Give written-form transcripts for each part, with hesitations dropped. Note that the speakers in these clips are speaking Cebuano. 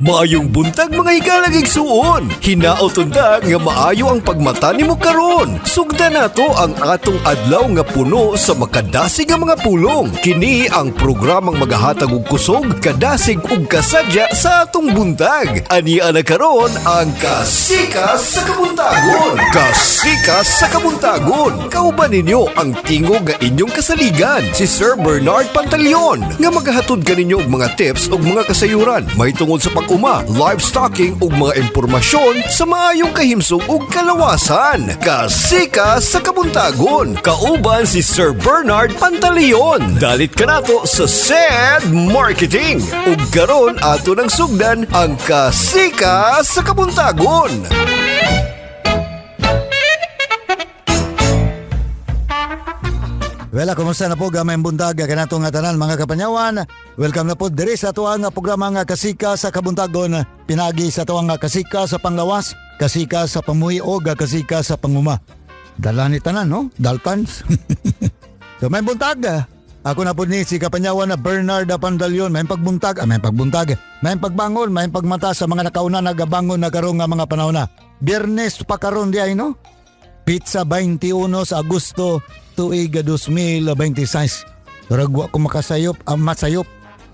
Maayong buntag, mga higalang igsuon. Hinaot unta nga maayo ang pagmata nimo karon. Sugda nato ang atong adlaw nga puno sa makadasig nga mga pulong. Kini ang programang magahatag og kusog, kadasig ug kasadya sa atong buntag. Ani ana karon ang Kasika sa Kabuntagon. Kasika sa Kabuntagon. Kauban ninyo ang tingog nga inyong kasaligan, si Sir Bernard Pantaleon, nga magahatod kaninyo og mga tips ug mga kasayuran mahitungod sa pag-uma, livestocking ug mga impormasyon sa maayong kahimsog ug kalawasan. Kasika sa Kabuntagon. Kauban si Sir Bernard Pantaleon. Dalit kanato sa SED Marketing. Ug karon ato nang sugdan ang Kasika sa Kabuntagon. Well, kumusta na po gamay buntag kanato nga tanan, mga kapanyawan. Welcome na po diri sa atuang nga programa nga Kasika sa Kabuntagon, pinagi sa atuang nga Kasika sa Panglawas, Kasika sa Pamuhi o Kasika sa Panguma. Dala ni tanan, no? Daltans. So may buntag. Ako na po ni si kapanyawan na Bernard Pandalyon. May pagbuntag, may pagbuntag, may pagbangon, may pagmata sa mga nakauna nagabangon na karong nga mga panahon na. Biyernes pa karon di ay, no? Pizza 21 sa Agosto tuig 2026. Murag wa ko makasayop, ang masayop.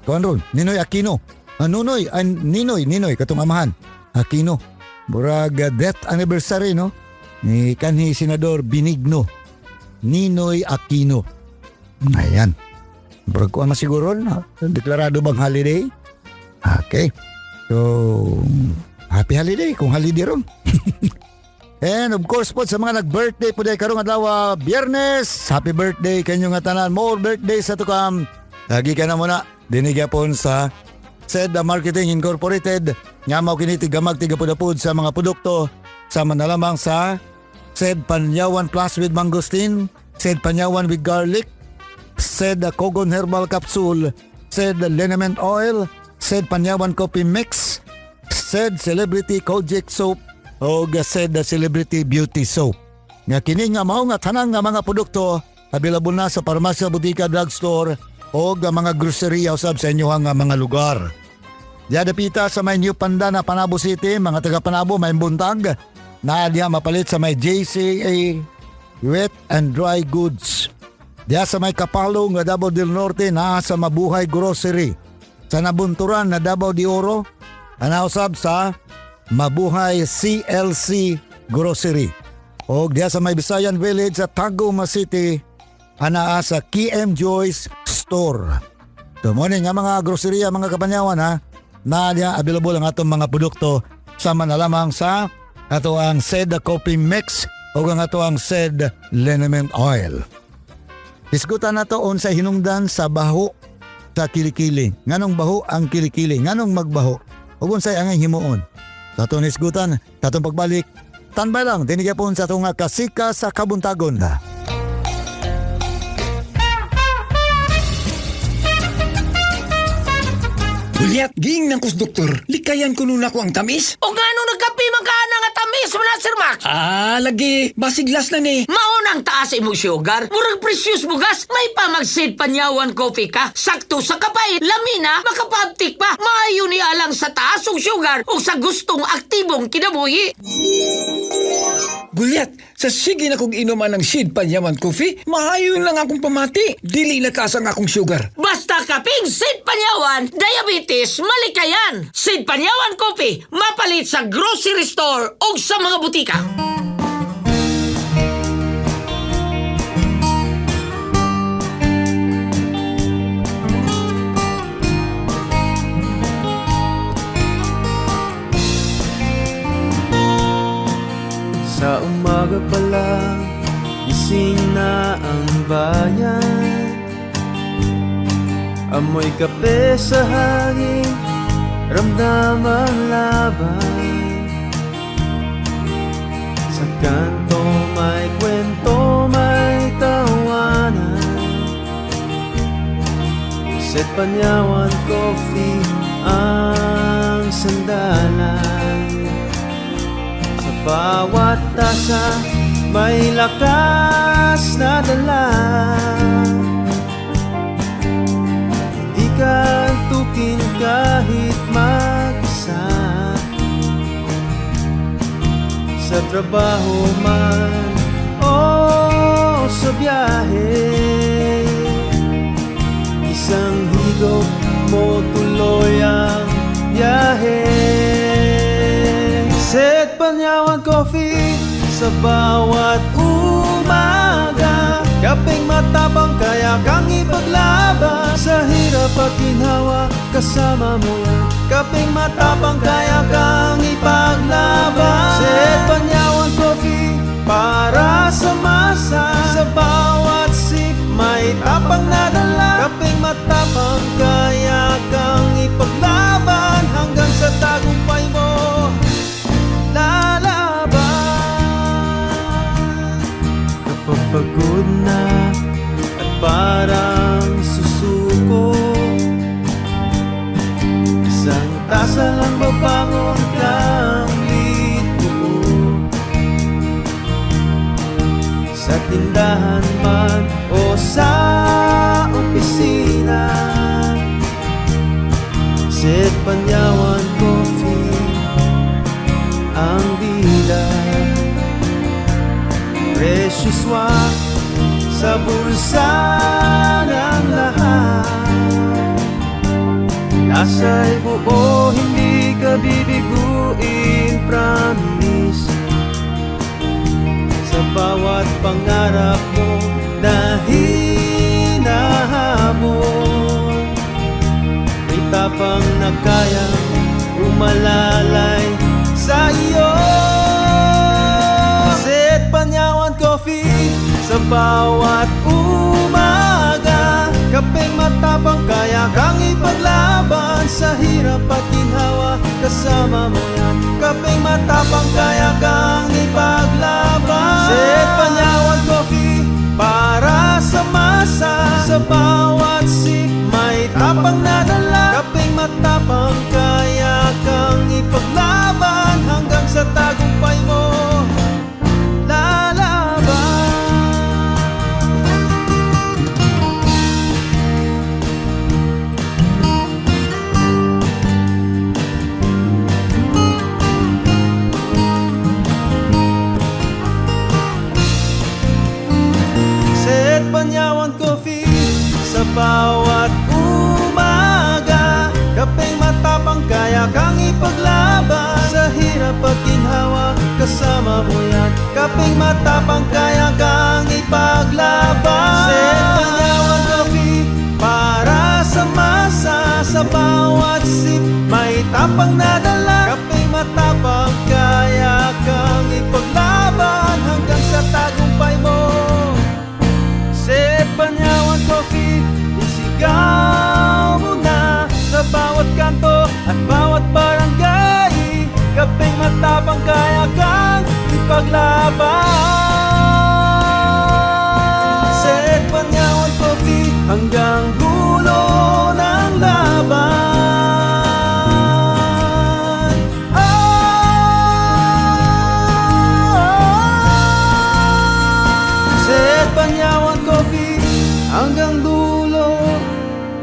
Kuan ron, Ninoy Aquino. Ah, Nunoy, Ninoy, Ninoy katong amahan. Aquino. Murag death anniversary, no? Ni kanhi Senador Benigno. Ninoy Aquino. Ayan. Murag kuan masiguro na. Deklarado bang holiday? Okay. So, happy holiday kung holiday ron. And of course po sa mga nag-birthday po dahil karong adlaw, Biyernes, happy birthday kanyo nga tanan. More birthday sa to come. Lagi ka na muna dinigapon sa SED Marketing Incorporated nga mao kini tigamag tigapudapud sa mga produkto sama na lamang sa SED Panyawan Plus with Mangosteen, SED Panyawan with Garlic, SED Kogon Herbal Capsule, SED Liniment Oil, SED Panyawan Coffee Mix, SED Celebrity Kojic Soap o SED Celebrity Beauty Soap. Nga kini nga mao nga tanan nga mga produkto available na sa parmasya, botika, drugstore o mga grocery usab sa inyohang nga mga lugar. Diya dapita sa may New Pandan na Panabo City, mga taga Panabo, may buntag na diya mapalit sa may JCA Wet and Dry Goods. Diya sa may Kapalo nga Davao del Norte naa sa Mabuhay Grocery. Sa Nabunturan na Davao de Oro, anausab sa Mabuhay CLC Grocery. O diya sa may Bisayan Village sa Taguma City, anaa sa KM Joyce Store. So morning nga mga groceria, mga kapanyawan ha, na diya available ang atong mga produkto sama na lamang sa ato ang SED Coffee Mix o ang ato ang SED Liniment Oil. Isgutan nato unsa hinungdan sa baho sa kilikili. Nganong baho ang kilikili? Nganong magbaho? Ug unsay angay himuon? Sa atong isgutan, sa atong pagbalik, tanbay lang dinhi gyapon sa atong nga Kasika sa Kabuntagon. Gulyat, giing nang kus doktor. Likayan ko nuna ko ang tamis. O nga nung nagkape man ka na nga tamis mo na, Sir Max? Ah, lagi. Basiglas na ni. Maunang taas imong sugar, murag precious bugas, may pamagsid Panyawan coffee ka. Sakto sa kapay, lamina, makapaabtik pa. Maayo ni alang sa taas og sugar o sa gustong aktibong kinabuhi. Gulyat, sa sige na kong inuman ng Sid Panyaman Coffee, maayo lang akong pamati. Dili na taas ang akong sugar. Basta kaping Sid Panyawan, diabetes malikayan. Sid Panyawan Coffee, mapalit sa grocery store o sa mga butika. Sa umaga pa lang, gising na ang bayan. Amoy kape sa hangin, ramdam ang laban. Sa kanto may kwento, may tawanan. Set Panyawan Coffee ang sandalan. Sa bawat tasa may lakas na dala. Hindi ka antukin kahit mag-isa. trabaho man o sa biyahe, isang higop mo, tuloy ang biyahe. Set Panyawan Coffee sa bawat umaga. Kapeng matapang, kaya kang ipaglaban. Sa hirap at ginhawa, kasama mo yan. Kapeng matapang, kaya kang ipaglaban. Set Panyawan Coffee para sa masa. Sa bawat sip may tapang na dala. Kapeng matapang, kaya kang ipaglaban. Hanggang sa tagumpay mo lalaban. Kapag pagod na at parang susuko, isang tasa lang, babangon kang buo. Sa tindahan man o sa opisina, Set Panyawan Coffee ang bida. Precious wa sa bulsa ng lahat. Lasa'y buo, hindi ka bibiguin, promise. Sa bawat pangarap mo na hinahabol, may tapang na kayang umalalay sa iyo. Set Panyawan Coffee sa bawat umaga. Kapeng matapang, kaya kang ipaglaban. Sa hirap at ginhawa, kasama mo yan. Kapeng matapang, kaya kang ipaglaban. Set Panyawan Coffee para sa masa. Sa bawat sip may tapang na dala. Kapeng matapang, kaya kang ipaglaban. Hanggang sa tagumpay mo lalaban. Set Panyawan Coffee sa bawat umaga. Kapeng matapang, kaya kang ipaglaban. Sa hirap at ginhawa, kasama mo yan. Kapeng matapang, kaya kang ipaglaban. Set Panyawan Coffee para sa masa. Sa bawat sip may tapang na dala. Kapeng matapang, kaya kang ipaglaban. Hanggang sa tagumpay mo. Set Panyawan Coffee, isigaw mo na sa bawat kanto at bawat barangay. Kapeng matapang, kaya kang ipaglaban. Set Panyawan Coffee hanggang dulo ng laban. Ah! Set Panyawan Coffee hanggang dulo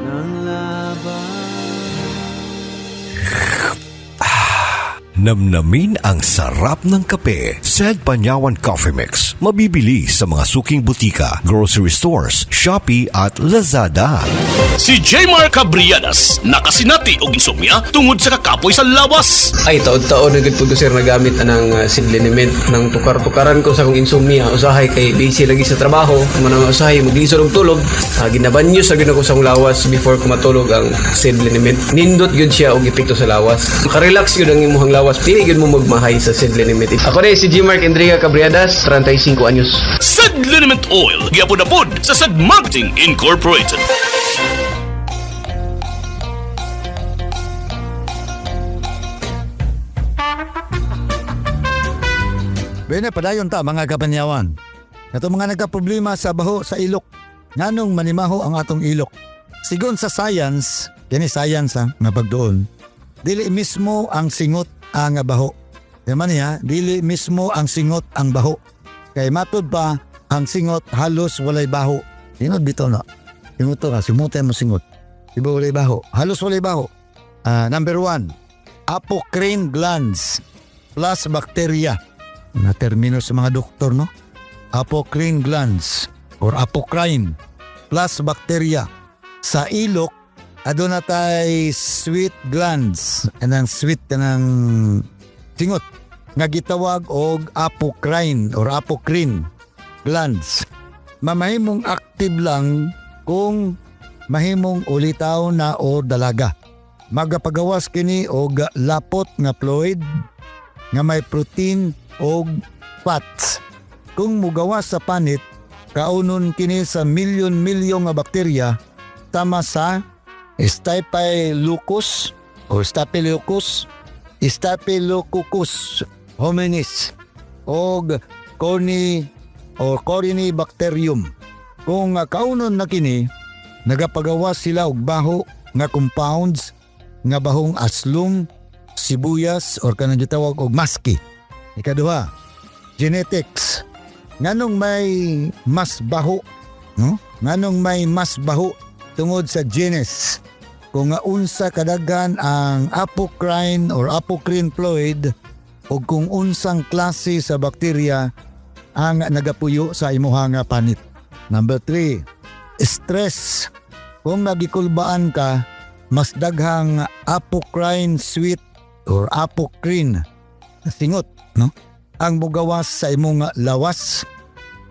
ng laban. Namnamin ang sarap ng kape. Said Panyawan Coffee Mix. Mabibili sa mga suking butika, grocery stores, Shopee at Lazada. Si Jmar Cabriadas nakasinati og insomnia tungod sa kakapoy sa lawas. Ay, taod-taon na gud po ko, sir, nagamit anang sidliniment nang tukar-tukaran ko sa akong insomnia. Usahay kay busy lagi sa trabaho, man ang usahay maglisod og tulog. Ginabanyo sa gyud ako sa akong lawas before ko matulog ang sidliniment. Nindot gyud siya og epekto sa lawas. Makarelax gyud ang imong lawas. Dili gyud mo magmahay sa sidliniment. Ako rin si G. Mark Enrique Cabriadas, 35 anyos. Sad Liniment Oil, giapod-apod sa Sad Marketing Incorporated. Bene, padayon ta mga kapanyawan. Kato mga nagka-problema sa baho sa ilok. Nganong manimaho ang atong ilok? Sigon sa science, kini science ha, nga pagduol, dili mismo ang singot ang baho. Di man niya, dili mismo ang singot ang baho. Kay matud pa, ang singot halos walay baho. Singot bitaw na. Singot to ka, simutan mo singot. Di ba walay baho? Halos walay baho. Ah, number 1, apocrine glands plus bacteria. Na termino sa mga doktor, no? Apocrine glands or apocrine plus bacteria. Sa ilok, aduna tay sweat glands. Kanang sweat, kanang singot nga gitawag og apocrine or apocrine glands. Mamahimong active lang kung mahimong ulitaw na o dalaga. Magapagawas kini og lapot nga fluid nga may protein og fats. Kung mugawas sa panit, kaunon kini sa milyon-milyon nga bakterya tama sa Staphylococcus o Staphylococcus hominis og Corny or Corynebacterium. Kung kaunon na kini, nagapagawas sila og baho nga compounds nga bahong aslom, sibuyas or kanang gitawag og maski. Ikaduha, genetics. Nganong may mas baho, no? Nganong may mas baho? Tungod sa genes. Kung nga unsa kadaghan ang apocrine or apocrine fluid o kung unsang klase sa bakterya ang nagapuyo sa imuha nga panit. Number 3, stress. Kung nagikulbaan ka, mas daghang apocrine sweat or apocrine singot, no? Ang mugawas sa imong lawas,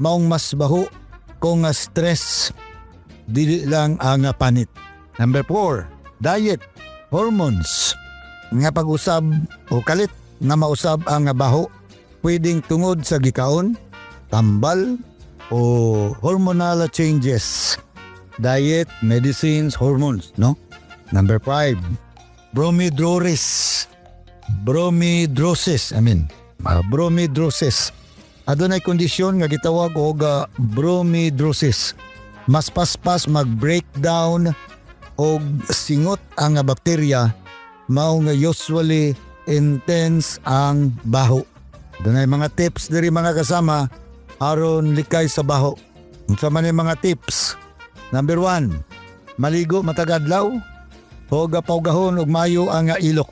maong mas baho kung stress, dili lang ang panit. Number 4, diet, hormones. Nga pag-usab o kalit nga mausab ang baho, pwedeng tungod sa gikaon, tambal, o hormonal changes. Diet, medicines, hormones, no? Number 5, bromidrosis. Bromidrosis, I mean, bromidrosis. Adunay kondisyon nga gitawag og bromidrosis. Mas paspas mag-breakdown og singot ang bakterya, mao nga usually intense ang baho. Dunay mga tips diri, mga kasama, aron likay sa baho. Unsa man yung mga tips? Number 1, maligo matag adlaw o paugahon og mayo ang ilok.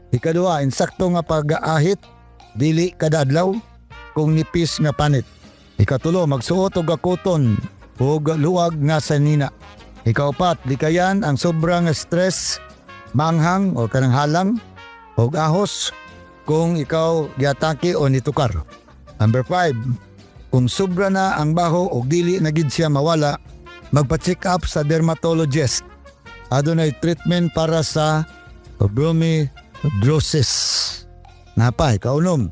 Ikaduha, insakto nga pag-ahit, dili kada adlaw kung nipis nga panit. Ikatulo, magsuot og cotton ug luwag nga sanina. Ikaupat, likayan ang sobrang stress, manghang o kanang halang og ahos kung ikaw giatake o nitukar. Number 5, kung sobra na ang baho og dili na gid siya mawala, magpa-check up sa dermatologist. Adunay treatment para sa bromidrosis. Napa, ikaunom.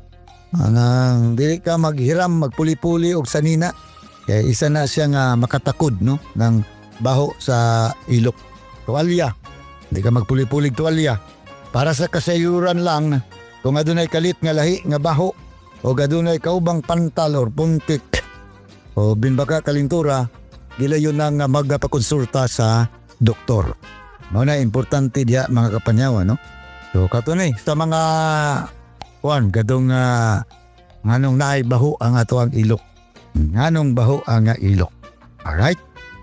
Anang dili ka maghiram, magpuli-puli og sanina. Kaya isa na siya nga makatakod, no, ng baho sa ilok. Tuwalya. Di ka magpuli-pulig tuwalya. Para sa kasayuran lang, kung adunay kalit nga lahi nga baho o adunay kaubang pantal or puntik o binbaka kalintura, gilayon na nga magpakonsulta sa doktor. Mao na importante diha, mga kapanyawa, no? So kato ni sa mga kuan gadong nganong naay baho ang ato ang ilok. Nganong baho ang ilok. Alright?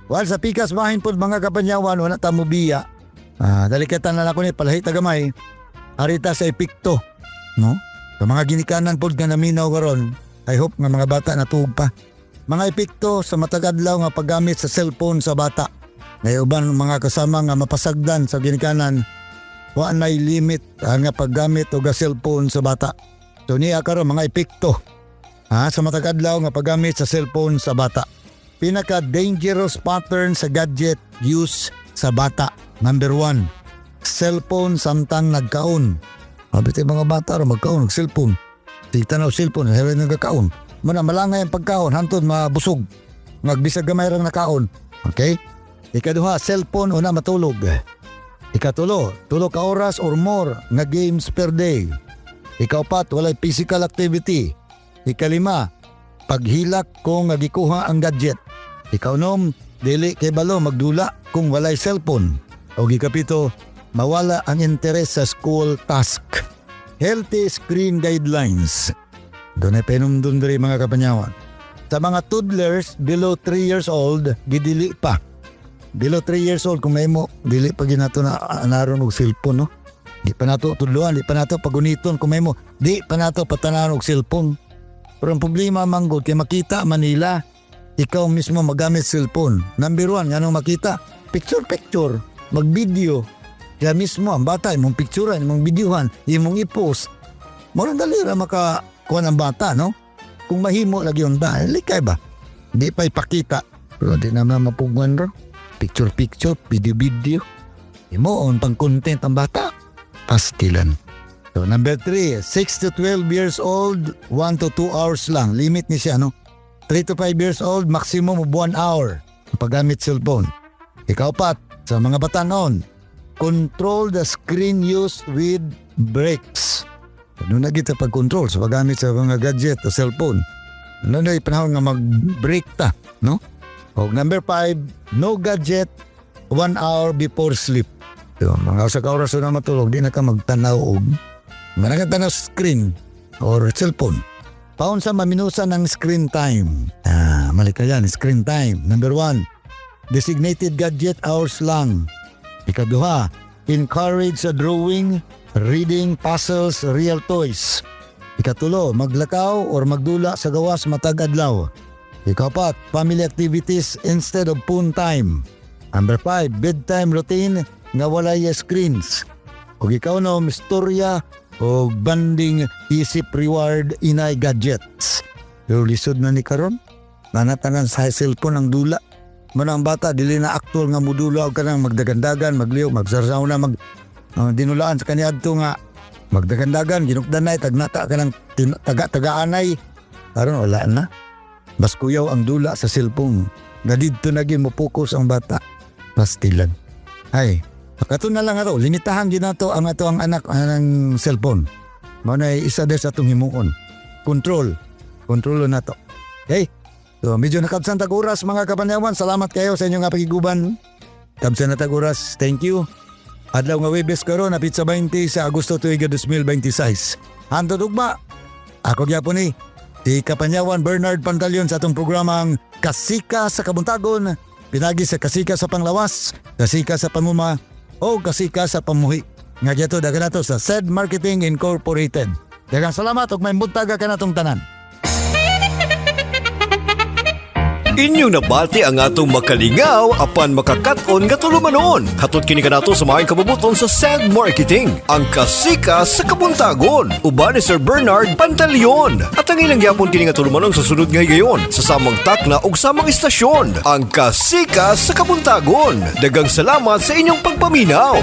Well, sa pikas bahin pod, mga kapanyawan, wala ta mo biya. Dalikatan na lang ko ni palahit gamay. Arita sa epekto, no? Sa mga ginikanan pod nga naminaw karon, I hope nga mga bata natuog pa. Mga epekto sa matag adlaw nga paggamit sa cellphone sa bata. Ngay uban mga kasama nga mapasagdan sa ginikanan, wa nay limit ang nga paggamit og cellphone sa bata. So niya karon mga epekto ha, sa matag adlaw nga paggamit sa cellphone sa bata. Pinaka dangerous pattern sa gadget use sa bata. Number 1, cellphone samtang nagkaon. Sabi tayo mga bata ro magkaon og cellphone. Tita na og cellphone, hewe nagkakaon. Muna malangay ang pagkaon hantod mabusog. Magbisag gamay rang nakaon. Okay? Ikaduha, cellphone una matulog. Ikatulo, 3 ka oras or more nga games per day. Ikaupat, walay physical activity. Ikalima, paghilak kung gikuha ang gadget. Ikaunom, dili kay balo magdula kung walay cellphone. O ikapito, mawala ang interes sa school task. Healthy screen guidelines. Dunay penumdum diri, mga kapanyawan. Sa mga toddlers below 3 years old, gidili pa. Below 3 years old, kung may mo, dili pa ginato na naron og cellphone, no? Di pa nato tudluan, di pa nato paguniton kung may mo, di pa nato patanaon og cellphone. Pero ang problema manggod kay makita Manila, ikaw mismo magamit cellphone. Number one, nganong makita? Picture, picture. Mag-video. Kaya mismo ang bata, imong picturean, imong videohan, imong i-post. Murang dali ra maka kuha ng bata, no? Kung mahimo lagi yun ba, likay ba? Di pa ipakita. Pero di naman mapuguan ro. Picture, picture, video, video. Imo on pang content ang bata. Pastilan. So number 3, 6 to 12 years old, 1 to 2 hours lang. Limit ni siya, no? 3 to 5 years old, maximum of 1 hour ang paggamit cellphone. Ikaw pat, sa mga batanon, control the screen use with breaks. Ano na kita pag-control sa paggamit sa mga gadget o cellphone? Ano na panahon nga mag-break ta, no? O number 5, no gadget 1 hour before sleep. So, mga usa ka oras na matulog, di na ka magtanaw og mga tanaw screen or cellphone. Paunsa maminusan ng screen time. Ah, mali ka yan, screen time. Number 1, designated gadget hours lang. Ikaduha, encourage sa drawing, reading, puzzles, real toys. Ikatulo, maglakaw or magdula sa gawas matag adlaw. Ikapat, family activities instead of phone time. Number 5, bedtime routine nga walay screens. Ug ikaw no, istorya o bonding isip reward inay gadgets. Pero lisod na ni karon. Nanatanan sa cellphone ang dula. Muna ang bata dili na actual nga mudula og kanang magdagandagan, magliw, magsarsaw na mag dinulaan sa kaniadto nga magdagandagan, ginukdanay, tagnata ka ng taga-tagaanay. Karon wala na. Bas kuyaw ang dula sa cellphone. Nga didto na gyud mo focus ang bata. Pastilan. Ay, kato na lang ato, limitahan gyud nato ang ato ang anak ang cellphone. Mao na isa din sa atong himuon. Control. Kontrolon nato. Okay? So, medyo nakabsan tag oras, mga kapanyawan. Salamat kayo sa inyong pakiguban. Kabsan na tag oras. Thank you. Adlaw nga Webes karon, na petsa 20 sa Agosto tuig 2026. Hantod ugma. Ako gyapon ni si Kapanyawan Bernard Pantaleon sa atong programang Kasika sa Kabuntagon, pinagi sa Kasika sa Panglawas, Kasika sa Panguma, o Kasika sa Pamuhi. Nga gyato dagan nato sa SED Marketing Incorporated. Daghang salamat ug may buntaga kanatong tanan. Inyong nabati ang atong makalingaw apan makakaton nga tulumanon. Hatod kini kanato sa maayong kabubuton sa Send Marketing, ang Kasika sa Kabuntagon. Uban ni Sir Bernard Pantaleon. At ang ilang gyapon kini nga tulumanon sa sunod nga higayon sa samang takna ug samang istasyon, ang Kasika sa Kabuntagon. Daghang salamat sa inyong pagpaminaw.